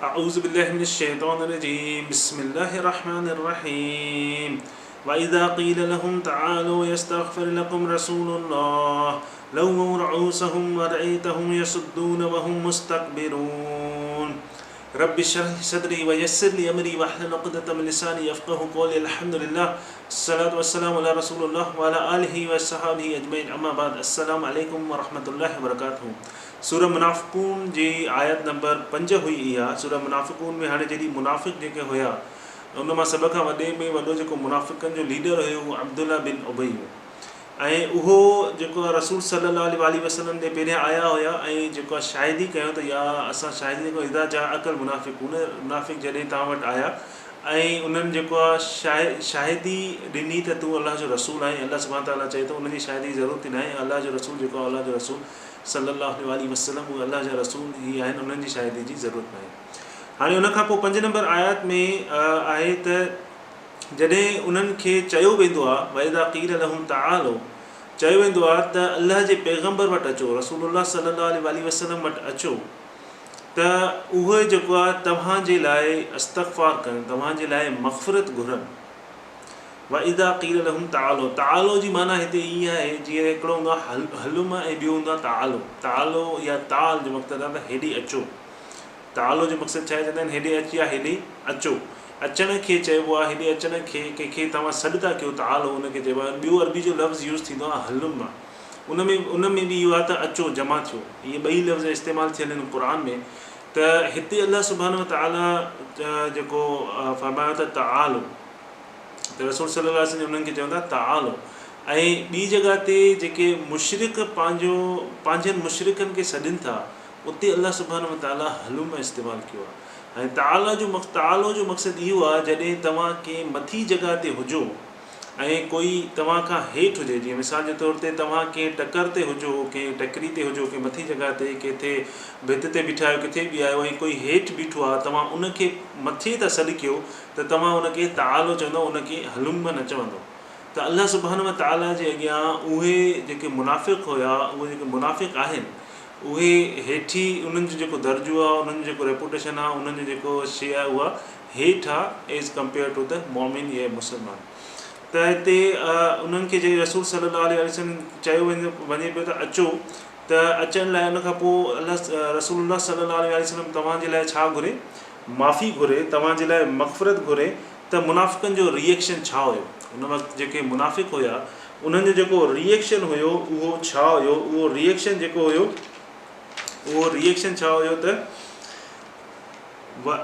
اعوذ بالله من الشيطان الرجيم بسم الله الرحمن الرحيم واذا قيل لهم تعالوا يستغفر لكم رسول الله لووا رؤوسهم ورأيتهم يصدون وهم مستكبرون رب اشرح لي صدري ويسر لي امري واحلل عقدة من لساني يفقهوا قولي الحمد لله الصلاة والسلام على رسول الله وعلى آله وصحابه اجمعين اما بعد السلام عليڪم ورحمة الله وبرڪاته سوره منافقون جي آيت نمبر 5 هئي اها سوره منافقون ۾ هاڻي جڏهن منافق جيڪي هيا ان مان سڀ کان وڏي ۾ وڏو جيڪو منافقن جو ليڊر هيو اهو عبدالله بن ابي هو ۽ اهو جيڪو آهي رسول صلي الله عليه واٰله وسلم ڏي پهريان آيا هيا ۽ جيڪو آهي شاهدي ڪيو ته يا اسان شاهدي ڪيو اذا جاءک المنافقون منافق جڏهن توهان وٽ آيا ۽ انهن جيڪو آهي شاهدي ڏني ته تون الله جو رسول آهين الله سبحانه تعالٰي چئي ٿو انهن جي شاهدي جي ضرورت ئي ناهي الله جو رسول جيڪو آهي الله جو رسول صلي الله عليه واٰله وسلم اهي الله جا رسول ئي آهن انهن جي شاهدي جي ضرورت ناهي هاڻي ان کان پوء 5 نمبر آيات ۾ آهي ته جڏهن انهن کي چيو ويندو آهي، واذا قيل لهم تعالوا، چيو ويندو آهي ته الله جي پيغمبر وٽ اچو، رسول الله صلي الله عليه واٰله وسلم وٽ اچو ته اهي جيڪو آهي توهان جي لاء استغفار ڪن، توهان جي لاء مغفرت گهرن. واذا قيل لهم تعالوا، تعالوا جي معنيٰ هتي ائين آهي جيئن هڪڙو هوندو آهي هلم ۽ ٻيو هوندو آهي تعالوا، تعالوا يا تعال جو مقصد آهي ته هيڏي اچو. تعالو جو مقصد ڇا آهي؟ چوندا آهن هيڏي اچ يا هيڏي اچو. اچڻ کي چئبو آهي هيڏي اچڻ کي ڪنهن کي توهان سڏ ٿا ڪيو تعالو ان کي چئبو آهي. ٻيو عربي جو لفظ يوز ٿيندو آهي هلم ان ۾ ان ۾ به اهو آهي ته اچو جمع ٿيو. اهي ٻئي لفظ استعمال ٿيل آهن قرآن ۾ ته هتي الله سبحانه وتعالي جيڪو فرمايو ته تعالو ته رسول صلي الله عليه وسلم انهن کي چوندا تعالو ۽ ٻي جڳهه تي جيڪي مشرڪ پنهنجو پنهنجن مشرڪن کي سڏين ٿا اتي الله سبحانه وتعاليٰ هلم استعمال ڪيو آهي ۽ تعاليٰ جو تعالو جو مقصد اهو آهي جڏهن توهان ڪنهن مٿي جڳهه تي هجو ۽ ڪوئي توهان کان هيٺ هجي جيئن مثال جي طور تي توهان ڪنهن ٽڪر تي هجو ڪنهن ٽڪري تي هجو ڪنهن مٿي جڳهه تي ڪٿي ڀت تي بيٺا آهيو ڪٿي به آهيو ۽ ڪوئي هيٺ بيٺو آهي توهان ان کي مٿي ٿا سڏ ڪيو ته توهان ان کي تعالو چوندؤ ان کي هلم نه چوندؤ. ته الله سبحانه وتعاليٰ جي اڳيان اهي جيڪي منافق هيا اهي جيڪي منافق آهن اهي هيٺي انهن جو جيڪو درجو آهي انهن جو جيڪو ريپوٽيشن آهي انهن جو جيڪو شيء آهي اها هيٺ آهي ايز ڪمپيئر ٽو the مومن يا مسلمان ته هتي انهن کي جڏهن رسول صلي الله عليه وسلم چيو وڃي وڃي پيو ته اچو ته اچڻ لاء ان کان پوء الله رسول الله صلي الله عليه وسلم توهان جي لاء ڇا گهري معافي گهري توهان جي لاء مغفرت گهري ته منافقن جو ري ايڪشن ڇا هيو؟ ان وقت جيڪي منافق هيا انهن جو جيڪو ري ايڪشن هيو اهو ڇا هيو؟ اهو ري ايڪشن جيڪو هيو اهو ري ايڪشن ڇا هيو ته و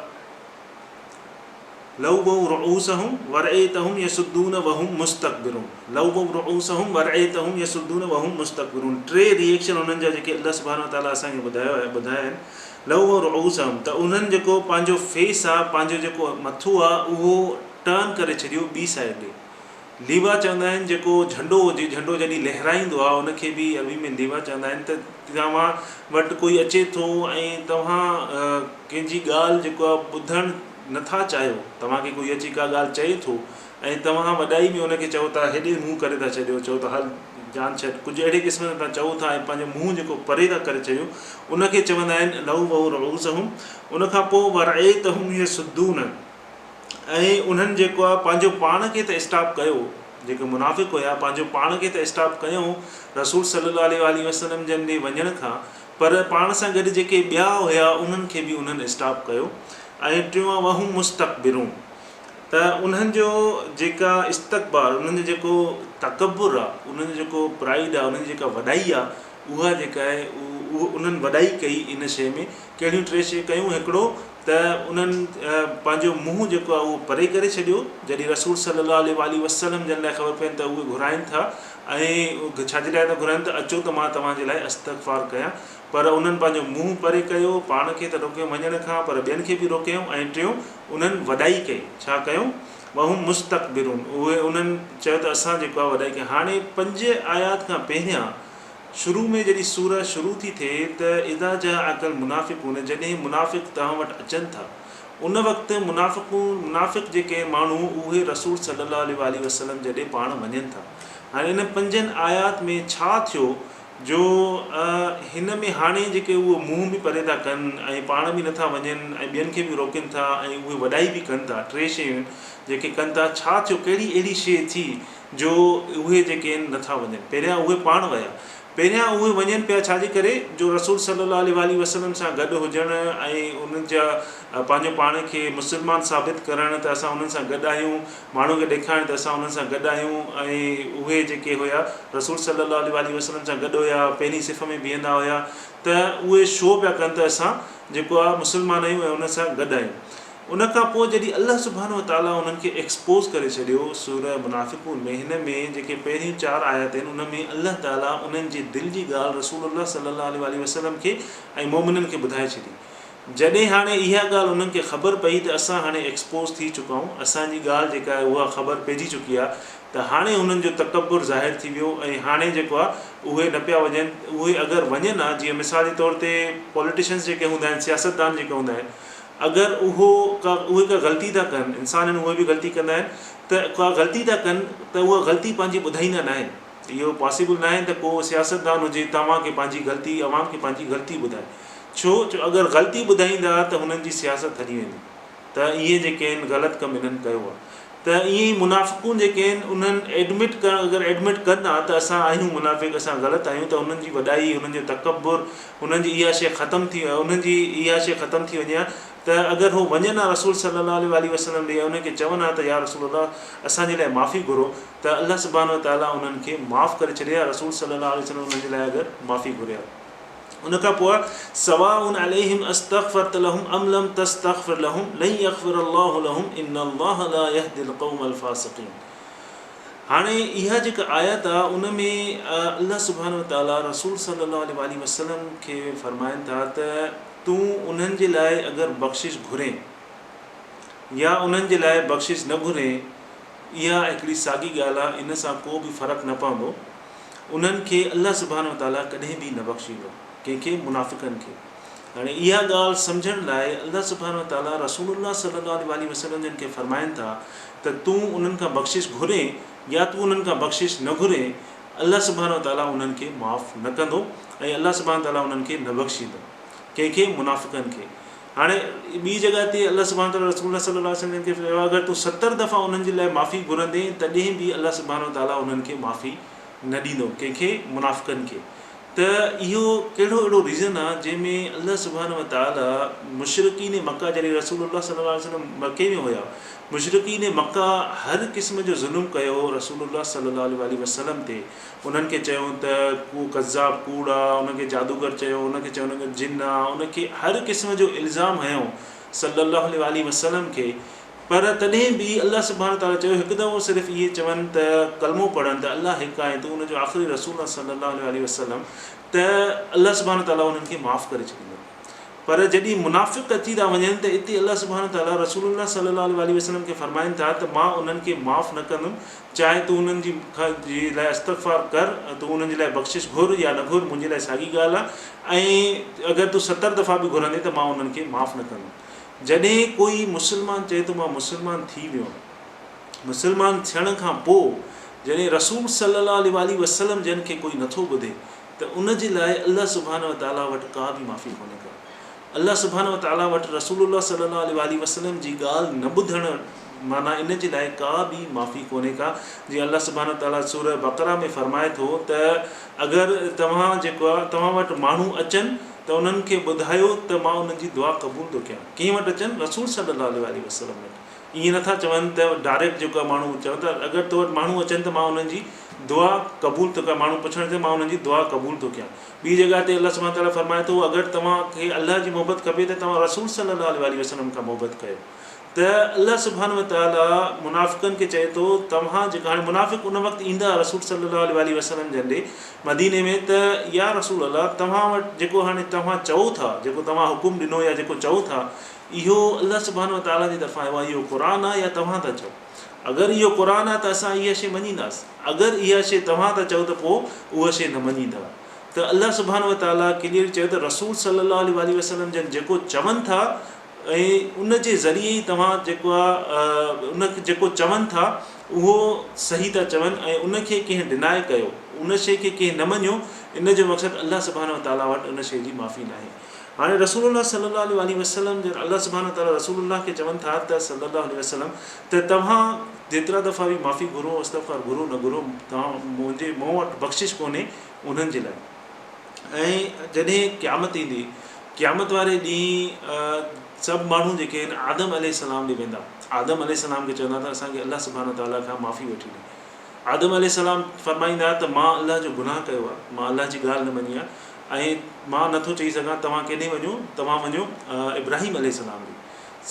لووا رؤوسهم ورأيتهم يصدون وهم مستڪبرون لووا رؤوسهم ورأيتهم يصدون وهم مستڪبرون ٽي ري ايڪشن انهن جا جيڪي الله سبحانه وتعالي اسان کي ٻڌايو آهي ٻڌايا آهن لووا رؤوسهم ته انهن جيڪو پنهنجو فيس آ پنهنجو جيڪو مٿو آ اهو ٽرن ڪري ڇڏيو ٻي سائيڊ ڏي. ليوا چوندا آهن جيڪو جهنڊو هجي جهنڊو جڏهن لهرائيندو آ ان کي به عربي ۾ ليوا چوندا آهن ته توهان وٽ ڪوئي اچي ٿو ۽ توهان ڪنهن جي ڳالهه جيڪو آ ٻڌڻ نٿا چاهيو توهان کي ڪوئي اچي ڪا ڳالهه چئي ٿو ۽ توهان وڏائي ۾ ان کي چئو ٿا هيڏي منهن ڪري ٿا ڇڏيو چئو ٿا هل جان ڇڏ ڪجهه اهڙي قسم سان توهان چئو ٿا ۽ پنهنجو منهن جيڪو پري ٿا ڪري ڇڏيو ان کي چوندا آهن لووا رؤوسهم ان کان پوء ورأيتهم يصدون ۽ انهن جيڪو آهي پنهنجو پاڻ کي ته اسٽاپ ڪيو جيڪي منافق هيا پنهنجو پاڻ کي ته اسٽاپ ڪيو رسول صلي الله عليه واٰله وسلم جن ڏي وڃڻ کان پر پاڻ سان گڏ جيڪي ٻيا هيا انهن کي به انهن اسٽاپ ڪيو ۽ ٽيون آهي وهم مستڪبرون ته انهن جو جيڪا استڪبار، انهن جو جيڪو تڪبر آ، انهن جو جيڪو پرائيڊ آ، انهن جي جيڪا وڏائي آ، اها جيڪا آهي اهو انهن وڏائي ڪئي ان شيء ۾، ڪهڙيون ٽي شيء ڪيون، هڪڙو ته انهن پنهنجو منهن جيڪو آ اهو پري ڪري ڇڏيو، جڏهن رسول صلي الله عليه واٰله وسلم جن لاء خبر پين ته اهي گهرائن ٿا ۽ ڇا جي لاء ٿا گهرائن ته اچو ته مان توهان جي لاء استغفار ڪيان، پر انهن پنهنجو منهن پري ڪيو، پاڻ کي ته روڪيو وڃڻ کان پر ٻين کي به روڪيائون ۽ ٽيون انهن وڏائي ڪئي، ڇا ڪيو؟ وهم مستڪبرون اهي انهن چيو ته اسان جيڪو آهي وڏائي ڪئي. هاڻي پنج آيات کان پهريان شروع ۾ جڏهن سوره شروع ٿي ٿئي ته اذا جاءک المنافقون جڏهن منافق توهان وٽ اچن ٿا ان وقت منافقون منافق جيڪي ماڻهو اهي رسول صلي الله عليه واٰله وسلم جڏهن پاڻ وڃن ٿا. هاڻي ان پنجن آيات ۾ ڇا ٿيو؟ جو هن ۾ هاڻي جيڪي اهو منهن به پري ٿا ڪن ۽ پاڻ به نٿا وڃن ۽ ٻين کي به روڪين ٿا ۽ اهي وڏائي به ڪن ٿا. ٽي شيون جيڪي ڪن ٿا، ڇا ٿيو، ڪهڙي اهڙي شيء ٿي جو اهي جيڪي آهن نٿا وڃن. پهريان اهي پاڻ ويا، پهريان اهي وڃن پيا ڇا جي ڪري جو رسول صلي الله عليه واٰله وسلم سان گڏ هجڻ ۽ انهن جا پنهنجو پاڻ کي مسلمان ثابت ڪرڻ ته اسان انهن سان گڏ آهيون، ماڻهن کي ڏيکارڻ ته اسان انهن سان گڏ آهيون ۽ اهي جيڪي هيا رسول صلي الله عليه واٰله وسلم سان گڏ هيا، پهرين صف ۾ بيهندا هيا ته اهي شو پيا ڪن ته اسان جيڪو آهي مسلمان آهيون ۽ انهن سان گڏ آهيون. ان کان پوء جڏهن الله سبحانه وتعاليٰ انهن کي ايڪسپوز ڪري ڇڏيو سوره منافقون ۾ هن ۾ جيڪي پهريون چار آيات آهن ان ۾ الله تعاليٰ انهن جي دل جي ڳالهه رسول الله صلي الله عليه واٰله وسلم کي ۽ مؤمنن کي ٻڌائي ڇڏي. جڏهن هاڻي اها ڳالهه انهن کي خبر پئي ته اسان هاڻي ايڪسپوز ٿي چڪا آهيون اسان جي ڳالهه جيڪا آهي اها خبر پئجي چڪي آهي ته هاڻي انهن جو تڪبر ظاهر ٿي ويو ۽ هاڻي جيڪو آهي اهي نه پيا وڃن اهي اگر وڃن ها جيئن مثال جي طور تي پوليٽيشنز جيڪي هوندا آهن سياستدان جيڪي هوندا آهن اگر اهو ڪا اهي ڪا غلطي ٿا ڪن، انسان آهن اهي به غلطي ڪندا آهن ته ڪا غلطي ٿا ڪن ته اها غلطي پنهنجي ٻڌائيندا ناهن. اهو پاسيبل ناهي ته ڪو سياستدان هجي توهان کي پنهنجي غلطي عوام کي پنهنجي غلطي ٻڌائي. ڇو جو اگر غلطي ٻڌائيندا ته هنن جي سياست هلي ويندي ته اهي جيڪي آهن غلط ڪم انهن ڪيو آهي ته ائين ئي منافقون جيڪي آهن انهن ايڊمٽ ڪرڻ اگر ايڊمٽ ڪن ها ته اسان آهيون منافق اسان غلط آهيون ته انهن جي وڏائي انهن جو تڪبر انهن جي اها شيء ختم ٿي انهن جي اها شيء ختم ٿي وڃي ها ته اگر هو وڃن ها رسول صلي الله عليه واٰله وسلم ڏي ۽ انهن کي چون ها ته يا رسول الله اسان جي لاء معافي گهرو ته الله سبحانه وتعالٰي انهن کي معاف ڪري ڇڏي ها رسول صلي الله عليه وسلم انهن جي لاء اگر معافي گهري ها. ان کان پوء سواء عليهم استغفرت لهم ام لم تستغفر لهم لن يغفر الله لهم ان الله لا يهدي القوم الفاسقين هاڻي اها جيڪا آيت آ ان ۾ الله سبحانه وتعالي رسول صلي الله عليه واٰله وسلم کي فرمائن ٿا ته تون انهن جي لاء اگر بخشش گهرين يا انهن جي لاء بخشش نه گهرين اها هڪڙي ساڳي ڳالهه آ ان سان ڪو به فرق نه پوندو انهن کي الله سبحانه وتعاليٰ ڪڏهن به نه بخشيندو، ڪنهن کي؟ منافقن کي. هاڻي اها ڳالهه سمجهڻ لاء الله سبحانه وتعاليٰ رسول الله صلي الله عليه واٰله وسلم جن کي فرمائن ٿا ته تون انهن کان بخشش گهرين يا تون انهن کان بخشش نه گهرين الله سبحانه وتعاليٰ انهن کي معاف نه ڪندو ۽ الله سبحانه وتعاليٰ انهن کي نه بخشيندو. ڪنهن کي؟ منافقن کي. هاڻي ٻي جڳهه تي الله سبحانه وتعاليٰ رسول الله صلي الله عليه وسلم جن کي چيو آهي اگر تون 70 دفعا انهن جي لاء معافي گهرندين تڏهن به الله سبحانه وتعاليٰ انهن کي معافي نه ڏيندو. ڪنهن کي؟ منافقن کي. ته اهو ڪهڙو اهڙو ريزن آهي جنهن ۾ الله سبحانه وتعاليٰ مشرڪين مڪه جڏهن رسول الله صلي الله عليه وسلم مڪي ۾ هيا مشرڪين مڪه هر قسم جو ظلم ڪيو رسول الله صلي الله عليه واٰله وسلم تي انهن کي چيو ته ڪو ڪذاب ڪوڙ آ، ان کي جادوگر چيو، ان کي چيو ان کي جن آ، ان کي هر قسم جو الزام هنيو صلّي الله عليه واٰله وسلّم کي پر تڏهن به الله سبحانه وتعالٰي چيو هڪ دفعو صرف اهي چون ته ڪلمو پڙهن ته الله هڪ آ ۽ تون ان جو آخري رسول آن صلّي الله عليه واٰله وسلّم ته الله سبحانه وتعالٰي انهن کي معاف ڪري ڇڏيندو. پر جڏهن منافق اچي ٿا وڃن ته اتي الله سبحانه وتعاليٰ رسول الله صلي الله عليه واٰله وسلم کي فرمائن ٿا ته مان انهن کي معاف نه ڪندم چاهي تون انهن جي جي لاء استغفار ڪر تون انهن جي لاء بخشش گهر يا نه گهر منهنجي لاء ساڳي ڳالهه آهي ۽ اگر تون 70 دفعا به گهرندين ته مان انهن کي معاف نه ڪندم. جڏهن ڪوئي مسلمان چئي ٿو مان مسلمان ٿي ويو آهيان مسلمان ٿيڻ کان پوء جڏهن رسول صلي الله عليه واٰله وسلم جن کي ڪوئي نٿو ٻڌي ته ان جي لاء الله سبحانه وتعاليٰ وٽ ڪا به معافي ڪونهي ڪا. الله سبحانه وتعاليٰ وٽ رسول الله صلي الله عليه واٰله وسلم جي ڳالهه نه ٻڌڻ معنيٰ ان جي لاء ڪا به معافي ڪونهي ڪا. جيئن الله سبحانه وتعاليٰ سوره بقره ۾ فرمائي ٿو ته اگر توهان جيڪو آهي توهان وٽ ماڻهو اچن ته انهن کي ٻڌايو ته مان انهن جي دعا قبول ٿو ڪيان. ڪنهن وٽ اچن؟ رسول صلي الله عليه واٰله وسلم وٽ. ائين نٿا چون ته ڊائريڪٽ جيڪو آهي ماڻهو چون ٿا اگر تو وٽ ماڻهو اچن ته مان انهن جي دعا قبول ٿو ڪيان ماڻهو پڇڻ اچن مان انهن جي دعا قبول ٿو ڪيان ٻي جڳهه تي الله سبحانه تعالٰي فرمائي ٿو اگر توهان کي الله جي محبت کپي ته توهان رسول صلي الله عليه واٰله وسلم کان محبت ڪيو ته الله سبحانه وتعالٰي منافقن کي چئي ٿو توهان جيڪا هاڻي منافق ان وقت ايندا رسول صلي الله عليه واٰله وسلم جن ڏي مديني ۾ ته يا رسول الله توهان وٽ جيڪو هاڻي توهان چئو ٿا جيڪو توهان حڪم ڏنو يا جيڪو چئو ٿا اهو الله سبحانه وتعاليٰ جي طرفان آيو آهي، اهو قرآن آهي يا توهان ٿا چئو؟ اگر اهو قرآن آهي ته اسان اها شيء مڃينداسين، اگر اها شيء توهان ٿا چئو ته پوء اها شيء نه مڃيندا. ته الله سبحانه وتعاليٰ ڪليئرلي چيو ته رسول صلّي الله عليه واٰله وسلّم جن جيڪو چون ٿا ۽ ان جي ذريعي ئي توهان جيڪو آهي ان جيڪو چون ٿا اهو صحيح ٿا چون ۽ ان کي ڪنهن ڊناء ڪيو، ان شيء کي ڪنهن نه مڃيو، ان جو مقصد الله سبحانه وتعاليٰ وٽ ان شيء جي معافي ناهي. هاڻي رسول الله صلي الله عليه واٰله وسلم جن الله سبحانه وتعاليٰ رسول الله کي چون ٿا ته صلي الله عليه وسلم ته توهان جيترا دفعا به معافي گهرو، استغفار گهرو نه گهرو، توهان منهنجي مون وٽ بخشش ڪونهي انهن جي لاء. ۽ جڏهن قيامت ايندي، قيامت واري ڏينهن سڀ ماڻهو جيڪي آهن آدم عليه السلام ڏي ويندا، آدم عليه السلام کي چوندا ته اسان کي الله سبحانه وتعاليٰ کان معافي وٺي ڏي. آدم عليه السلام فرمائيندا ته مان الله جو گناهه ڪيو آهي، مان الله جي ڳالهه نه مڃي آهي ۽ مان نٿو چئي سگهان توهان ڪيڏي وڃو، توهان وڃو ابراهيم عليه السلام ڏي.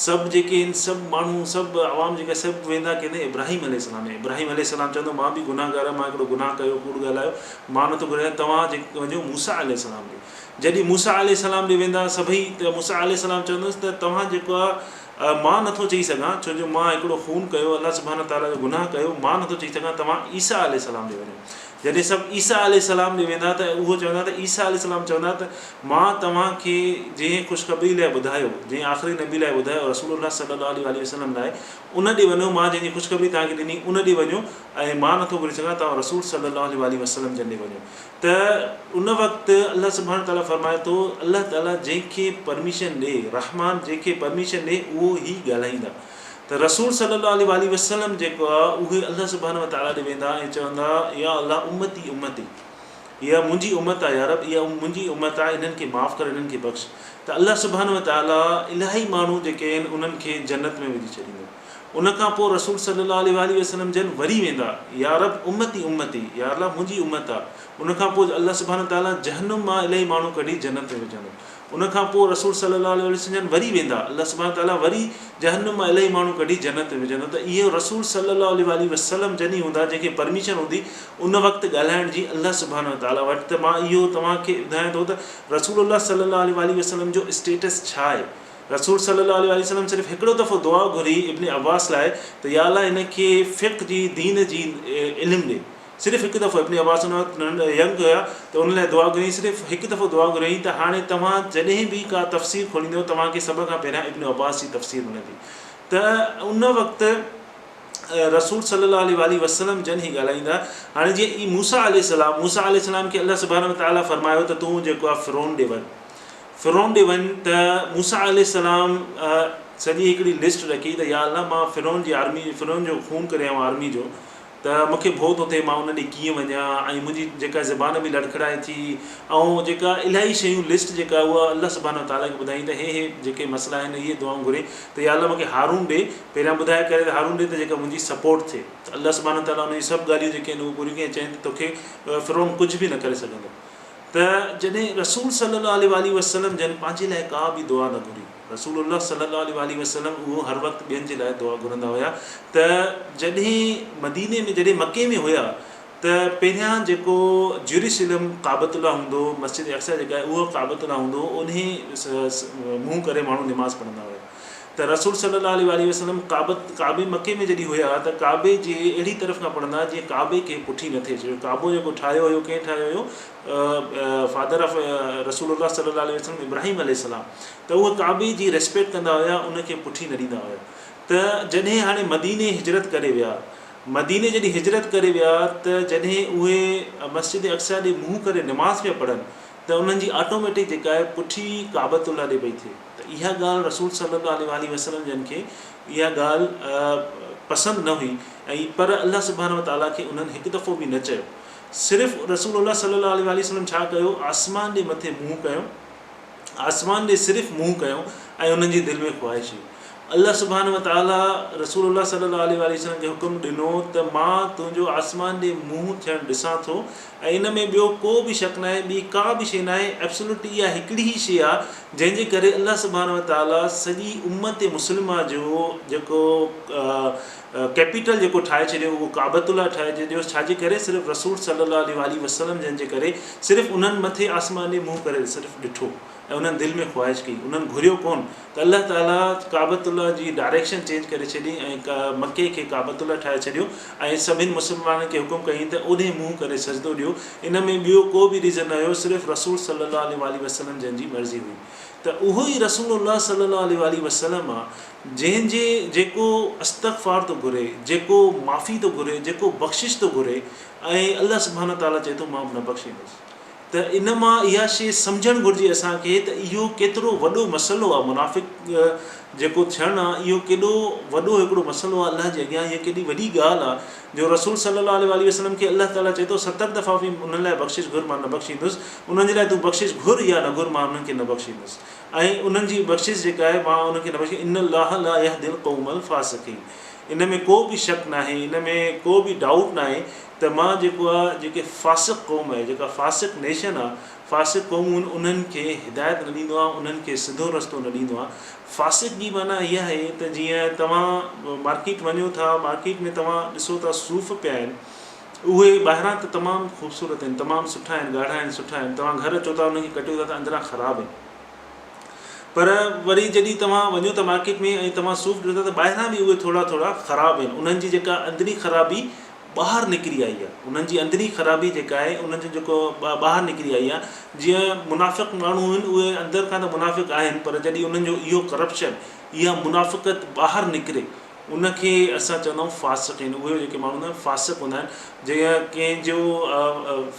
سڀ جيڪي آهن سڀ ماڻهو سڀ عوام جيڪا سڀ ويندا ڪيڏي ابراهيم عليه السلام ڏي. ابراهيم عليه السلام چوندو مان به گناهگار آهيان، مان هڪڙو گناهه ڪيو، ڪوڙ ڳالهايو، مان نٿو گهران توهان جيڪي وڃو موسيٰ عليه السلام ڏي. جڏهن موسيٰ عليه السلام ڏي ويندا سڀئي ته موسيٰ عليه السلام چوندس ته توهان جيڪو آهي مان نٿو چئي سگهان ڇو جو مان هڪڙو خون ڪيو الله سبحانه وتعاليٰ جو گناهه ڪيو مان نٿو چئي سگهان توهان عيسيٰ عليه السلام ڏي وڃو. جڏهن سڀ عيسيٰ عليه السلام ڏي ويندا ته اهو چوندا ته عيسيٰ عليه السلام چوندا ته مان توهان کي جنهن خوشخبري لاء ٻڌايو جنهن آخري نبي لاء ٻڌايو رسول الله صلي الله عليه واٰله وسلم لاء ان ڏي وڃو مان جنهن جي خوشخبري توهان کي ڏني ان ڏي وڃو ۽ مان نٿو گهري سگهان توهان رسول صلي الله عليه واٰله وسلم جن ڏي وڃو. ته ان وقت الله سبحانه وتعاليٰ فرمائي ٿو، الله تعاليٰ جنهن کي پرميشن ڏي، رحمان جنهن کي پرميشن ڏي اهو ئي ڳالهائيندا. ته رسول صلي الله عليه واٰله وسلم جيڪو آهي اهي الله سبحانه وتعاليٰ ڏي ويندا ۽ چوندا يا الله امتي امتي اها منهنجي امت آهي يا رب اها منهنجي امت آهي انهن کي معاف ڪر انهن کي بخش ته الله سبحانه وتعاليٰ الاهي ماڻهو جيڪي آهن انهن کي جنت ۾ وجهي ڇڏيندو. ان کان پوء رسول صلي الله عليه واٰله وسلم جن وري ويندا، يا رب امتي امتي، يا الله منهنجي امت آ، ان کان پوء الله سبحانه وتعاليٰ جهنم مان الاهي ماڻهو ڪڍي جنت ۾ وجهندو. ان کان پوء رسول صلي الله عليه واٰله وسلم جن وري ويندا، الله سبحانه وتعاليٰ وري جهنم مان الاهي ماڻهو ڪڍي جنت ۾ وجهندو ته اهو رسول صلي الله عليه واٰله وسلم جن ئي هوندا جنهن کي پرميشن هوندي ان وقت ڳالهائڻ جي الله سبحانه وتعاليٰ وٽ ته مان اهو توهان کي ٻڌايان ٿو ته رسول الله صلي الله عليه واٰله وسلم جو اسٽيٽس ڇا آهي؟ رسول صلي الله عليه واٰله وسلم صرف هڪڙو دفعو دعا گهري ابن عباس لاء ته يا الله هن کي فقه جي دين جي علم ڏي صرف هڪ دفعو ابن عباس ان وقت ينگ هيا ته ان لاء دعا گهريائين صرف هڪ دفعو دعا گهريائين ته هاڻي توهان جڏهن به ڪا تفسير کوليندو توهان کي سڀ کان پهريان ابن عباس جي تفسير ملندي ته ان وقت رسول صلي الله عليه واٰله وسلم جن هي ڳالهائيندا هاڻي جيئن موسيٰ عليه السلام موسيٰ عليه السلام کي الله سبحانه وتعالٰي فرمايو ته تون جيڪو آهي فرعون ڏي وڃ فرعون ڏي وڃ ته موسيٰ عليه السلام سڄي هڪڙي لسٽ رکي ته يا الله مان فرعون جي آرمي فرعون جو خون ڪري آيو آهيان آرمي جو ته مون کي ڀؤ ٿو ٿئي مان ان ڏي ڪيئن وڃان ۽ منهنجي جيڪا زبان به لڙکڙائي ٿي ۽ جيڪا الاهي شيون لسٽ جيڪا اها الله سبحانه وتعاليٰ کي ٻڌائين ته هي هي جيڪي مسئلا آهن اهي دعائون گهري ته يا الله مون کي هارون ڏي پهريان ٻڌائي ڪري ته هارون ڏي ته جيڪا منهنجي سپورٽ ٿئي ته الله سبحانه وتعاليٰ ان جون سڀ ڳالهيون جيڪي آهن اهي پوريون ڪيون ۽ چيائين ته توکي فرعون ڪجهه به نه ڪري سگهندو ته جڏهن رسول صلّي الله عليه واٰله وسلّم جن پنهنجي لاء ڪا به دعا نه گهري، رسول الله صلّي الله عليه واٰله وسلّم اهو هر وقت ٻين جي لاء دعا گهرندا هيا ته جڏهن مديني ۾ جڏهن مڪي ۾ هيا ته پهريان جيڪو جيروسلم ڪعبة الله هوندو هو مسجد اقصيٰ جيڪا آهي اهو ڪعبة الله هوندو هو انهي منهن ڪري ماڻهو نماز پڙهندا هيا. ته رسول صلي الله عليه واٰله وسلم ڪعبت ڪعبي مڪي ۾ جڏهن هيا ته ڪعبي جي اهڙي طرف کان پڙهندا جيئن ڪعبي کي پٺي نه ٿئي ڇو جو ڪعبو جيڪو ٺاهيو هيو ڪنهن ٺاهيو هيو فادر آف رسول الله صلي الله عليه وسلم ابراهيم عليه السلام ته اهي ڪعبي جي ريسپيڪٽ ڪندا هيا ان کي پٺي نه ڏيندا هيا ته جڏهن هاڻي مديني هجرت ڪري ويا مديني جڏهن هجرت ڪري ويا ته جڏهن اهي مسجد اقصيٰ ڏي منهن ڪري نماز پيا پڙهن ته انهن جي آٽوميٽڪ جيڪا آهي پٺي ڪعبت الله ڏي پئي ٿئي ته اها ڳالهه رسول صلي الله عليه واٰله وسلم جن کي اها ڳالهه پسند نه هئي ۽ پر الله سبحانه وتعاليٰ کي انهن هڪ دفعو به نه چيو صرف رسول الله صلي الله عليه واٰله وسلم ڇا ڪيو آسمان ڏي مٿي منهن ڪيو آسمان ڏي صرف منهن ڪيو ۽ انهن جي دل ۾ خواهش هئي الله سبحانه وتعاليٰ رسول الله صلي الله عليه واٰله وسلم کي حڪم ڏنو ته مان تنهنجو آسمان ڏي منهن ٿيڻ ڏسان ٿو ۽ ان ۾ ٻيو ڪو به شڪ ناهي، ٻي ڪا به شيء ناهي، Absolutely اها هڪڙي ئي شيء آهي جنهن جي ڪري الله سبحانه وتعاليٰ سڄي امت مسلمه جو جيڪو ڪيپيٽل جيڪو ٺاهي ڇڏيو اهو ڪعبة الله ٺاهي ڇڏيو ڇا جي ڪري صرف رسول صلي الله عليه واٰله وسلم جن جي ڪري صرف انهن مٿي آسمان ڏي منهن ڪري صرف ڏٺو. ۽ انهن دل ۾ خواهش ڪئي، انهن گهريو ڪونه ته الله تعاليٰ ڪعبة الله جي ڊائريڪشن چينج ڪري ڇڏي ۽ مڪي کي ڪعبة الله ٺاهي ڇڏيو ۽ سڀن مسلمانن کي حڪم ڪيائين ته اوڏهين منهن ڪري سجدو ڏيو. ڇڏيو. ان ۾ ٻيو ڪو به ريزن نه هيو صرف رسول صلي الله عليه واٰله وسلم جن جي مرضي هئي ته اهو ئي رسول الله صلي الله عليه واٰله وسلم آ جنهن جي جيڪو استغفار ٿو گهري جيڪو معافي ٿو گهري جيڪو بخشش ٿو گهري ۽ الله سبحانه تعالٰي چئي ٿو مان به نه بخشيندس. ته ان مان اها شيء سمجهڻ گهرجي اسان کي ته اهو ڪيترو وڏو مسئلو آهي منافق جيڪو ٿيڻ آهي اهو ڪيڏو وڏو هڪڙو مسئلو آهي الله جي اڳيان اها ڪيڏي وڏي ڳالهه آهي جو رسول صلي الله عليه واٰله وسلم کي الله تعالي چئي ٿو 70 دفعا به انهن لاء بخشش گهر مان نه بخشيندس انهن جي لاء تون بخشش گهر يا نه گهر مان انهن کي نه بخشيندس ۽ انهن جي بخشش جيڪا آهي مان انهن کي نه بخشيندس ان الله لا يهدي القوم الفاسقين ان ۾ ڪو به شڪ ناهي ان ۾ ڪو به ڊائوٽ ناهي ته مان جيڪو آ جيڪي فاسق قوم آهي جيڪا فاسق نيشن آ فاسق قومون انهن کي هدايت نه ڏيندو آ انهن کي سڌو رستو نه ڏيندو آ فاسق جي معنيٰ اها آهي ته جيئن توهان مارڪيٽ وڃو ٿا مارڪيٽ ۾ توهان ڏسو ٿا صوف پيا آهن اهي ٻاهران ته تمام خوبصورت آهن تمام سٺا آهن ڳاڙها آهن سٺا آهن توهان گهر اچو ٿا انهن کي ڪٽيو ٿا ته اندران خراب آهن پر وري جڏهن توهان وڃو ٿا مارڪيٽ ۾ ۽ توهان صوف ڏسو ٿا ته ٻاهران به اهي ٿورا ٿورا خراب آهن انهن جي جيڪا اندري خرابي ٻاهر نڪري آئي آهي انهن جي اندري خرابي جيڪا آهي انهن جو جيڪو ٻاهر نڪري آئي آهي جيئن منافق ماڻهو آهن اهي اندر کان ته منافق آهن پر جڏهن انهن جو اهو ڪرپشن اها منافقت ٻاهر نڪري ان کي اسان چوندا آهيون فاسقين اهي جيڪي ماڻهو هوندا آهن فاسق هوندا آهن جيئن ڪنهن جو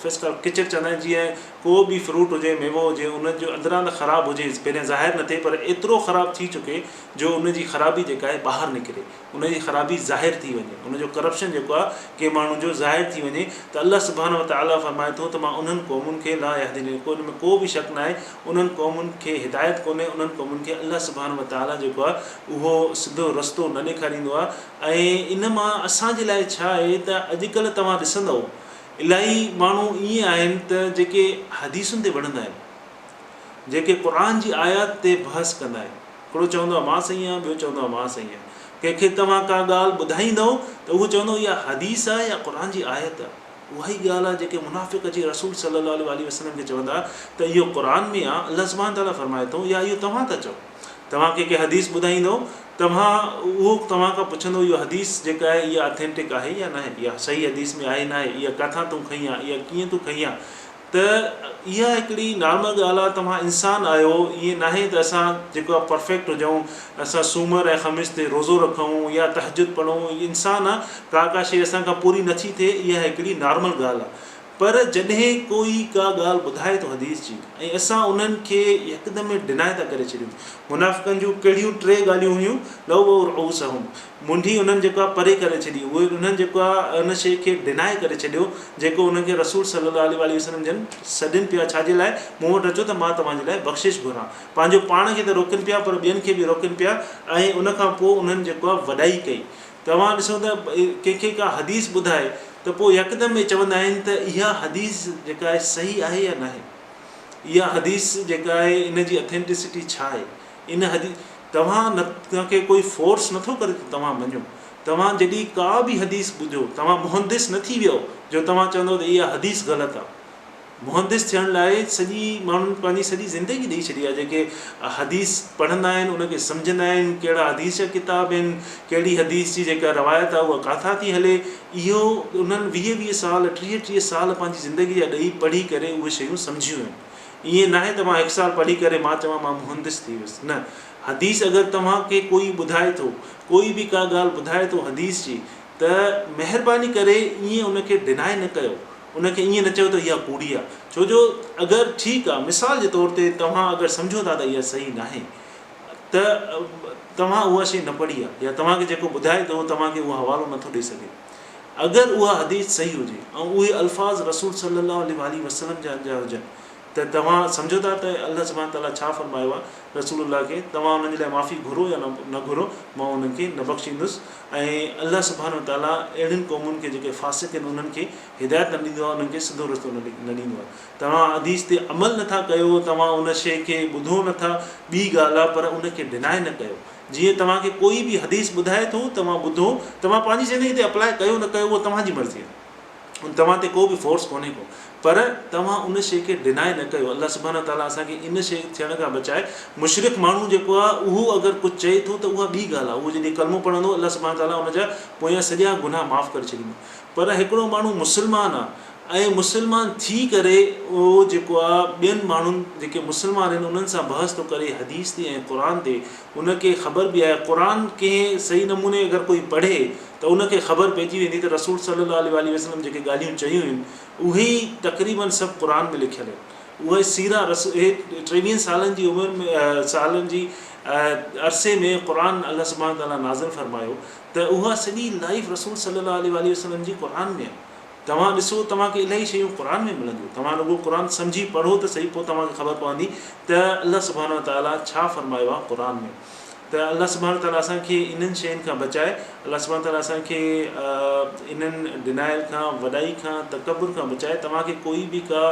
فسق ڪچر چوندا آهن جيئن ڪو به فروٽ هجي ميوو هجي ان جو اندران ته خراب هجي پهريان ظاهر نه ٿئي پر ايترو خراب ٿي چڪي جو ان جي خرابي جيڪا آهي ٻاهر نڪري ان جي خرابي ظاهر ٿي وڃي، ان جو ڪرپشن جيڪو آهي ڪنهن ماڻهو جو ظاهر ٿي وڃي ته الله سبحانه وتعاليٰ فرمائي ٿو ته مان انهن قومن کي لا يهدني ڪو ان ۾ ڪو به شڪ ناهي انهن قومن کي هدايت ڪونهي انهن قومن کي الله سبحانه وتعاليٰ جيڪو آهي اهو سڌو رستو نه ڏيکاريندو آهي ۽ ان مان اسان جي لاء ڇا آهي ته اڄڪلهه توهان ڏسندؤ الاهي ماڻهو ائين آهن ته جيڪي حديثن تي وڙهندا آهن جيڪي قرآن جي آيات تي بحث ڪندا آهن هڪڙو چوندو آهي مان صحيح آهيان ٻيو چوندو آهي مان صحيح آهيان. ڪنهن کي توهان ڪا ڳالهه ٻڌائيندؤ ته اهو چوندو اها حديث آهي يا قرآن جي آيت آهي. اها ئي ڳالهه آهي جيڪي منافق اچي رسول صلي الله عليه واٰله وسلم کي چوندا ته اهو قرآن ۾ آهي الله سبحانه تعاليٰ فرمائي ٿو يا اهو توهان ٿا چئو. توهان کي ڪنهن حديث ٻڌائيندؤ توهان اهو توهان کان پڇندو اهو حديث جيڪا آهي اها اٿينٽڪ آهي يا ناهي اها صحيح حديث ۾ آهي ناهي اها ڪاٿان تون کنئي آهي اها ڪيئن تون کنئي آهي ته اها هڪڙي نارمل ڳالهه آهي توهان انسان آهيو ائين ناهي ته اسان جيڪو آهي پرفيڪٽ هجون اسان سومر ۽ خميس تي روزو رکون يا تهجد پڙهون انسان آهي ڪا ڪا شيء اسان کان پوري نٿي ٿئي اها هڪڙي نارمل ڳالهه آهي پر جڏهن ڪوئي ڪا ڳالهه ٻڌائي ٿو حديث جي ۽ اسان انهن کي يڪدم ڊنائي ٿا ڪري ڇڏيون منافقن جون ڪهڙيون ٽي ڳالهيون هيون لو رؤسهم منڍي انهن جيڪو آهي پري ڪري ڇڏي، اهي انهن جيڪو آهي ان شيء کي ڊنائي ڪري ڇڏيو جيڪو انهن کي رسول صلي الله عليه واٰله وسلم جن سڏين پيا ڇا جي لاء مون وٽ اچو ته مان توهان جي لاء بخشش گهران. پنهنجو پاڻ کي ته روڪين پيا پر ٻين کي به روڪين پيا ۽ ان کان پوء انهن جيڪو آهي وڏائي ڪئي. توهان ڏسو ته ڪنهن کي ڪا حديث ٻڌائي ته پوء يڪدم اهي چوندا آهن ته اها حديث جيڪا آهي صحيح آهي يا ناهي؟ اها حديث جيڪا آهي ان جي اٿينٽسٽي ڇا آهي؟ ان حديث توهان نه توهان کي ڪوئي فورس نه ٿو ڪري ته توهان مڃو. توهان جڏهن ڪا به حديث ٻڌو توهان محدث نه ٿي ويؤ جو توهان چوندؤ ته اها حديث غلط آ. محدث ٿيڻ لاء سڄي ماڻهن پنهنجي سڄي زندگي ڏئي ڇڏي آ جيڪي حديث پڙهندا آهن ان کي سمجهندا آهن ڪهڙا حديث جا ڪتاب آهن ڪهڙي حديث جي جيڪا روايت آ اها ڪاٿان ٿي هلي اهو انهن ويهه ويهه سال ٽيهه ٽيهه سال پنهنجي زندگي جا ڏئي پڙهي ڪري اهي شيون سمجهيون آهن. ائين ناهي ته مان هڪ سال پڙهي ڪري مان چوان مان مهندس ٿي ويس نه حديث اگر توهان کي ڪوئي ٻڌائي ٿو ڪوئي به ڪا ڳالهه ٻڌائي ٿو حديث جي ته مهرباني ڪري ائين ان کي ڊنائي نه ڪيو ان کي ائين نه چيو ته اها ڪوڙي آهي ڇو جو اگر ٺيڪ آهي مثال جي طور تي توهان اگر سمجهو ٿا ته اها صحيح ناهي ته توهان اها شيء نه پڙهي آهي يا توهان کي جيڪو ٻڌائي ٿو توهان کي اهو حوالو نٿو ڏئي سگهي اگر اها حديث صحيح هجي ۽ اهي الفاظ رسول صلي الله عليه واٰله وسلم جن جا هجن ته توهان سمجهو ٿا ته الله سبحانه تعالٰي ڇا فرمايو آهي رسول الله کي توهان انهن جي لاء معافي گهرو يا نه گهرو مان انهن کي نه بخشيندس ۽ الله سبحانه تعالٰي اهڙين قومن کي جيڪي فاسق آهن انهن کي هدايت نه ڏيندو آهي انهن کي سڌو رستو نه ڏيندو آهي توهان حديث تي عمل نه ٿا ڪيو توهان ان شيء کي ٻڌو نه ٿا ٻي ڳالهه آهي پر ان کي ڊنائي نه ڪيو جيئن توهان کي ڪوئي به حديث ٻڌائي ٿو توهان ٻڌو توهان پنهنجي زندگي تي اپلاء ڪيو نه ڪيو اهو توهان جي مرضي آهي ان توهان تي ڪو به فورس ڪونهي ڪو پر توهان ان شيء کي ڊنائي نه ڪيو الله سبحانه وتعالٰي اسان کي ان شيء ٿيڻ کان بچائي مشرڪ ماڻهو جيڪو آهي اهو اگر ڪجهه چئي ٿو ته اها ٻي ڳالهه آهي اهو جڏهن ڪلمو پڙهندو الله سبحانه وتعالٰي ان جا پويان سڄا گناهه معاف ڪري ڇڏيندو پر هڪڙو ماڻهو مسلمان آهي ۽ مسلمان ٿي ڪري اهو جيڪو آ ٻين ماڻهن جيڪي مسلمان آهن انهن سان بحث ٿو ڪري حديث تي ۽ قرآن تي، ان کي خبر به آهي قرآن ڪنهن صحيح نموني اگر ڪوئي پڙهي ته ان کي خبر پئجي ويندي ته رسول صلي الله عليه واٰله وسلم جيڪي ڳالهيون چيون آهن اهي ئي تقريباً سڀ قرآن ۾ لکيل آهن. اهي سيرا رسول اهي ٽيويهن سالن جي عمر ۾ سالن جي عرصي ۾ قرآن الله سبحانه وتعاليٰ نازل فرمايو ته اها سڄي لائف رسول صلي الله عليه واٰله وسلم جي قرآن ۾ آهي. توهان ڏسو توهان کي الاهي شيون قرآن ۾ ملنديون توهان رڳو قرآن سمجهي پڙهو ته سهي پوء توهان کي خبر پوندي ته الله سبحانه وتعاليٰ ڇا فرمايو آهي قرآن ۾ ته الله سبحانه وتعاليٰ اسان کي انهن شين کان بچائي الله سبحانه وتعاليٰ اسان کي انهن ڊنائل کان وڏائي کان تڪبر کان بچائي. توهان کي ڪوئي به ڪا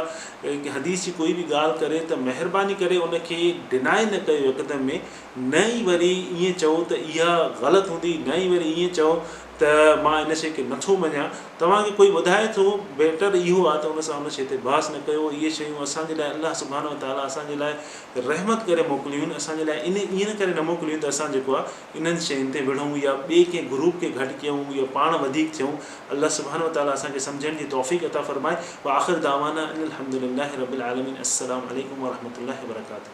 حديث جي ڪوئي به ڳالهه ڪري ته مهرباني ڪري ان کي ڊنائي نه ڪيو هڪدم ۾ نه ئي وري ائين چئو ته اها غلط هوندي نه ئي وري ائين چئو ته مان ان شيء کي نٿو مڃان. توهان کي ڪوئي ٻڌائي ٿو، بيٽر اهو آهي ته ان سان ان شيء تي بحث نه ڪيو. اهي شيون اسان جي لاء الله سبحانه وتعاليٰ اسان جي لاء رحمت ڪري موڪليون آهن، اسان جي لاء ان ائين ڪري نه موڪليون ته اسان جيڪو آهي انهن شين تي وڙهون يا ٻئي ڪنهن گروپ کي گهٽ ڪيون يا پاڻ وڌيڪ ٿيون. الله سبحانه وتعاليٰ اسان کي سمجهڻ جي توفيق عطا فرمائي. واخر دعوانا ان الحمد لله رب العالمين. السلام عليڪم ورحمة الله وبرڪاته.